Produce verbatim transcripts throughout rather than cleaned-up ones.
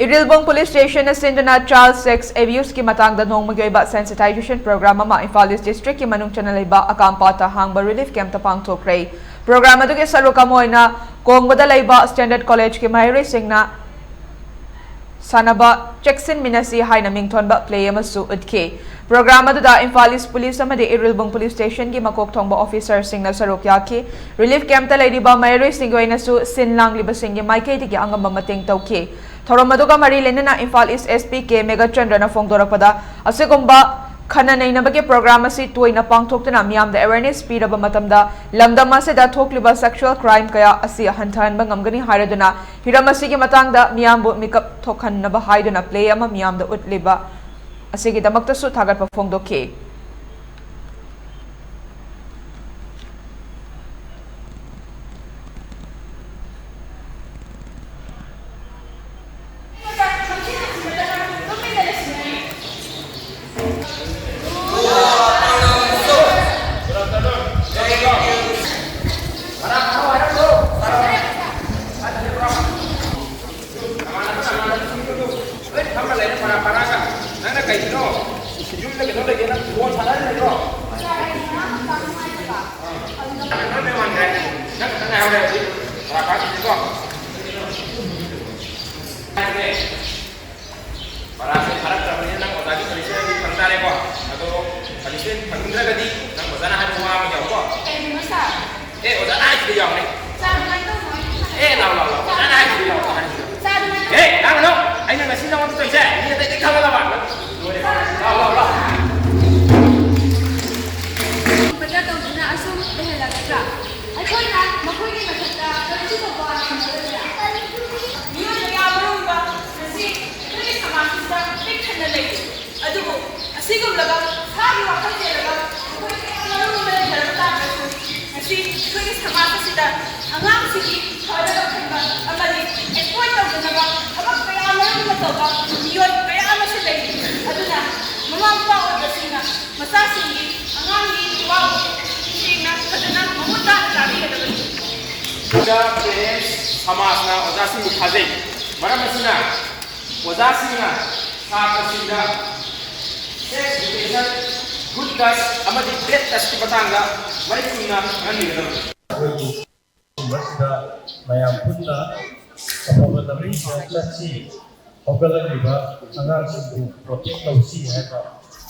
Irilbung police ꯁ꯭ꯇꯦꯁꯟꯅ ꯁꯤꯟꯗꯨꯅ child sex ꯑꯦꯕ꯭ꯌꯨꯁꯀꯤ ꯃꯇꯥꯡꯗ ꯅꯣꯡꯃꯒꯤ ꯑꯣꯏꯕ ꯁꯦꯟꯁꯤꯇꯥꯏꯖꯦꯁꯟ ꯄ꯭ꯔꯣꯒ꯭ꯔꯥꯝ ꯑꯃ ꯏꯝꯐꯥꯜ ꯏꯁ ꯗꯤꯁꯇ꯭ꯔꯤꯛꯀꯤ ꯃꯅꯨꯡ ꯆꯟꯅ ꯂꯩꯕ ꯑꯀꯥꯝꯄꯥꯠꯇ ꯍꯥꯡꯕ ꯔꯤꯂꯤꯐ ꯀꯦꯝꯞꯇ ꯄꯥꯡꯊꯣꯛꯈ꯭ꯔꯦ꯫ ꯄ꯭ꯔꯣꯒ꯭ꯔꯥꯝ ꯑꯗꯨꯒꯤ ꯁꯔꯨꯛ ꯑꯃ ꯑꯣꯏꯅ ꯀꯣꯡꯕꯗ ꯂꯩꯕ ꯁ꯭ꯇꯦꯟꯗꯔꯗ ꯀꯣꯂꯦꯖꯀꯤ ꯃꯍꯩꯔꯣꯏꯁꯤꯡꯅ ꯁꯥꯟꯅꯕ ꯆꯦꯛꯁꯤꯟꯃꯤꯟꯅꯁꯤ ꯍꯥꯏꯅ ꯃꯤꯡꯊꯣꯟꯕ ꯄ꯭ꯂꯦ ꯑꯃꯁꯨ ꯎꯠꯈꯤ꯫ ꯄ꯭ꯔꯣꯒ꯭ꯔꯥꯝ ꯑꯗꯨꯗ ꯏꯝꯐꯥꯜ ꯏꯁ ꯄꯨꯂꯤꯁ ꯑꯃꯗꯤ ꯏꯔꯤꯜꯕꯨꯡ ꯄꯨꯂꯤꯁ ꯁ꯭ꯇꯦꯁꯟꯒꯤ ꯃꯀꯣꯛ ꯊꯣꯡꯕ ꯑꯣꯐꯤꯁꯔꯁꯤꯡꯅ ꯁꯔꯨꯛ ꯌꯥꯈꯤ꯫ ꯔꯤꯂꯤꯐ ꯀꯦꯝꯞꯇ ꯂꯩꯔꯤꯕ ꯃꯍꯩꯔꯣꯏꯁꯤꯡꯒꯤ ꯑꯣꯏꯅꯁꯨ ꯁꯤꯟ ꯂꯥꯡꯂꯤꯕꯁꯤꯡꯒꯤ ꯃꯥꯏꯀꯩꯗꯒꯤ ꯑꯉꯝꯕ ꯃꯇꯦꯡ ꯇꯧꯈꯤ꯫ ꯊꯧꯔꯝ ꯑꯗꯨꯒ ꯃꯔꯤ ꯂꯩꯅꯅ ꯏꯝꯐꯥꯜ ꯏꯁ ꯑꯦꯁ ꯄꯤ ꯀꯦ ꯃꯦꯘꯆꯟꯗ꯭ꯔꯅ ꯐꯣꯡꯗꯣꯔꯛꯄꯗ, ꯑꯁꯤꯒꯨꯝꯕ ꯈꯟꯅ ꯅꯩꯅꯕꯒꯤ ꯄ꯭ꯔꯣꯒ꯭ꯔꯥꯝ ꯑꯁꯤ ꯇꯣꯏꯅ ꯄꯥꯡꯊꯣꯛꯇꯨꯅ ꯃꯤꯌꯥꯝꯗ ꯑꯦꯋꯦꯔꯅꯦꯁ ꯄꯤꯔꯕ ꯃꯇꯝꯗ ꯂꯝꯗꯝ ꯑꯁꯤꯗ ꯊꯣꯛꯂꯤꯕ ꯁꯦꯛꯁꯨꯑꯦꯜ ꯀ꯭ꯔꯥꯏꯝ ꯀꯌꯥ ꯑꯁꯤ ꯍꯟꯊꯍꯟꯕ ꯉꯝꯒꯅꯤ ꯍꯥꯏꯔꯗꯨꯅ ꯍꯤꯔꯝ ꯑꯁꯤꯒꯤ ꯃꯇꯥꯡꯗ ꯃꯤꯌꯥꯝꯕꯨ ꯃꯤꯀꯞ ꯊꯣꯛꯍꯟꯅꯕ ꯍꯥꯏꯗꯨꯅ ꯄ꯭ꯂꯦ ꯑꯃ ꯃꯤꯌꯥꯝꯗ ꯎꯠꯂꯤꯕ ꯑꯁꯤꯒꯤꯗꯃꯛꯇꯁꯨ ꯊꯥꯒꯠꯄ ꯐꯣꯡꯗꯣꯛꯈꯤ꯫ ꯅꯪꯅ ꯀꯩꯒꯤꯅꯣ ꯌꯨꯝꯗ ꯀꯩꯅꯣ ꯂꯩꯒꯦ? ꯅꯪ ꯕꯣꯜ ꯁꯥꯟꯅꯔ ꯂꯩꯕ꯭ꯔꯣ? ꯅꯪ ꯈꯛꯇꯪ ꯉꯥꯏꯍꯧꯔꯦ ꯍꯧꯖꯤꯛ ꯄꯔꯥ ꯄꯥꯔꯛꯈꯤꯅꯤꯀꯣ꯫ ꯄꯔꯥꯁꯦ ꯐꯥꯔꯛꯇ꯭ꯔꯕꯅꯤꯅ ꯅꯪ ꯑꯣꯖꯥꯒꯤ ꯄꯅꯤꯁꯃꯦꯟꯗꯤ ꯐꯪ ꯇꯥꯔꯦꯀꯣ꯫ ꯑꯗꯣ ꯄꯅꯤꯁꯃꯦꯟ ꯐꯪꯅꯤꯡꯗ꯭ꯔꯒꯗꯤ ꯅꯪ ꯑꯣꯖꯥꯅ ꯍꯥꯏꯕ ꯋꯥ ꯑꯃ ꯌꯥꯎꯀꯣ꯫ ꯀꯩꯒꯤꯅꯣ ꯁꯥꯔ? ꯑꯦ, ꯑꯣꯖꯥꯅ ꯍꯥꯏꯁꯤꯗ ꯌꯥꯎꯔꯦ꯫ ꯁꯥꯔ, ꯑꯗꯨꯃꯥꯏꯅ ꯇꯧꯅꯨ, ꯑꯩ ꯈꯪꯉꯦ꯫ ꯑꯦ, ꯂꯥꯎ, ꯂꯥꯎ, ꯂꯥꯎ꯫ ꯑꯣꯖꯥꯅ ꯍꯥꯏꯁꯤꯗ ꯌꯥꯎꯔꯦ, ꯑꯣꯖꯥꯅ ꯍꯥꯏꯁꯤꯗ꯫ ꯁꯥꯔ, ꯑꯗꯨꯃꯥꯏꯅ ꯑꯦ, ꯇꯧꯅꯨ꯫ ꯂꯥꯡꯒꯅꯨ꯫ ꯑꯩꯅ ꯉꯁꯤ ꯅꯉꯣꯟꯗ ꯇꯧꯔꯤꯁꯦ ꯃꯤ ꯑꯇꯩꯗꯤ ꯈꯪꯒꯗꯕ꯫ ꯂꯣꯏꯔꯦ꯫ ꯂꯥꯎ, ꯂꯥꯎ, ꯂꯥꯎ꯫ ꯇꯧꯗꯨꯅ ꯑꯁꯨꯝ ꯂꯩꯍꯜꯂꯒꯗ꯭ꯔꯥ? ꯑꯩꯈꯣꯏꯅ ꯃꯈꯣꯏꯒꯤ ꯃꯊꯛꯇ ꯀꯔꯤꯁꯨ ꯇꯧꯕ ꯉꯝꯃꯔꯣꯏꯗ꯭ꯔꯥ? ꯃꯤꯑꯣꯏ ꯀꯌꯥ ꯑꯃꯔꯣꯝꯗ ꯉꯁꯤ ꯑꯩꯈꯣꯏꯒꯤ ꯁꯃꯥꯖꯁꯤꯗ ꯄꯤꯛ ꯊꯟꯅ ꯂꯩꯔꯤ꯫ ꯑꯗꯨꯕꯨ ꯑꯁꯤꯒꯨꯝꯂꯕ ꯁꯥꯒꯤ ꯋꯥꯈꯜ ꯆꯦꯜꯂꯕ ꯃꯈꯣꯏ ꯀꯌꯥ ꯑꯃꯔꯣꯝꯗ ꯂꯩꯖꯔꯕ ꯇꯥꯔꯒꯁꯨ, ꯉꯁꯤ ꯑꯩꯈꯣꯏꯒꯤ ꯁꯃꯥꯖ ꯑꯁꯤꯗ ꯑꯉꯥꯡꯁꯤꯡꯒꯤ ꯐꯅꯕ ꯈꯟꯕ ꯑꯃꯗꯤ ꯑꯦꯛꯁꯄ꯭ꯂꯣꯏꯠ ꯇꯧꯗꯅꯕ ꯊꯕꯛ ꯀꯌꯥ ꯑꯃꯔꯣꯝ ꯑꯃ ꯇꯧꯕ ꯃꯤꯑꯣꯏ ꯀꯌꯥ ꯑꯃꯁꯨ ꯂꯩꯔꯤ꯫ ꯑꯗꯨꯅ ꯃꯃꯥ ꯃꯄꯥ ꯑꯣꯏꯕꯁꯤꯡꯅ ꯃꯆꯥꯁꯤꯡꯒꯤ, ꯑꯉꯥꯡꯒꯤ ꯋꯥꯕꯨ ꯁꯦꯡꯅ ꯐꯖꯅ ꯃꯃꯨꯠ ꯇꯥꯅ ꯇꯥꯕꯤꯒꯗꯕꯅꯤ꯫ ꯄꯦꯔꯦꯟꯁ ꯁꯃꯥꯖꯅ ꯑꯣꯖꯥꯁꯤꯡꯕꯨ ꯊꯥꯖꯩ꯫ ꯃꯔꯝ ꯑꯁꯤꯅ ꯑꯣꯖꯥꯁꯤꯡꯅ ꯁꯥꯇ꯭ꯔꯁꯤꯡꯗ ꯁꯦꯛꯁ ꯏꯗꯨꯀꯦꯁꯟ, ꯒꯨꯗ ꯇꯆ ꯑꯃꯗꯤ ꯕꯦꯗ ꯇꯆꯀꯤ ꯃꯇꯥꯡꯗ ꯃꯔꯤꯛ ꯆꯨꯝꯅ ꯈꯪꯍꯟꯕꯤꯒꯗꯕꯅꯤ꯫ ꯑꯩꯈꯣꯏꯒꯤ ꯃꯁꯤꯗ ꯃꯌꯥꯝ ꯄꯨꯟꯅ ꯑꯐꯕ ꯂꯝꯕꯤꯗ ꯆꯠꯁꯤ, ꯍꯧꯒꯠꯂꯛꯂꯤꯕ ꯑꯉꯥꯡꯁꯤꯡꯕꯨ ꯄ꯭ꯔꯣꯇꯦꯛ ꯇꯧꯁꯤ ꯍꯥꯏꯕ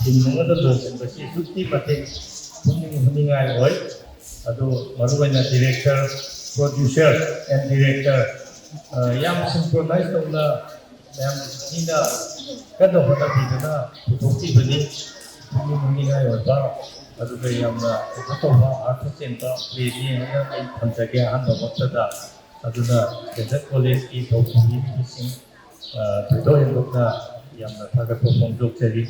ꯊꯤꯝ ꯑꯃꯗ ꯂꯣꯏꯁꯤꯟꯕꯁꯤ ꯑꯗꯨꯛꯀꯤ ꯃꯇꯤꯛ ꯄꯨꯛꯅꯤꯡ ꯍꯨꯅꯤꯡꯉꯥꯏ ꯑꯣꯏ꯫ ꯑꯗꯨ ꯃꯔꯨꯑꯣꯏꯅ ꯗꯤꯔꯦꯛꯇꯔ, ꯄ꯭ꯔꯣꯗ꯭ꯌꯨꯁꯔ ꯑꯦꯟ ꯗꯤꯔꯦꯛꯇꯔ, ꯑ, ꯌꯥꯝ ꯁꯤꯟꯀ꯭ꯔꯣꯅꯥꯏꯖ ꯇꯧꯅ ꯃꯌꯥꯝ ꯃꯤꯅ ꯀꯟꯅ ꯍꯣꯠꯅꯕꯤꯗꯨꯅ ꯄꯨꯊꯣꯛꯈꯤꯕꯅꯤ꯫ ꯄꯨꯛꯅꯤꯡ ꯍꯨꯅꯤꯡꯉꯥꯏ ꯑꯣꯏꯕ, ꯑꯗꯨꯒ ꯌꯥꯝꯅ ꯀꯩꯅꯣ ꯇꯧꯕ, ꯑꯥꯔꯊ ꯆꯦꯟꯕ ꯄ꯭ꯂꯦꯅꯤ ꯍꯥꯏꯅ ꯑꯩ ꯊꯝꯖꯒꯦ ꯑꯍꯥꯟꯕꯃꯛꯇꯗ꯫ ꯑꯗꯨꯅ ꯁꯦꯟꯇ꯭ꯔꯦꯜ ꯀꯣꯂꯦꯖꯀꯤ ꯊꯧꯄꯨꯒꯤ ꯃꯤꯁꯤꯡ, ꯑ, ꯊꯣꯏꯗꯣꯛ ꯍꯦꯟꯗꯣꯛꯅ ꯌꯥꯝꯅ ꯊꯥꯒꯠꯄ ꯐꯣꯡꯗꯣꯛꯆꯔꯤ꯫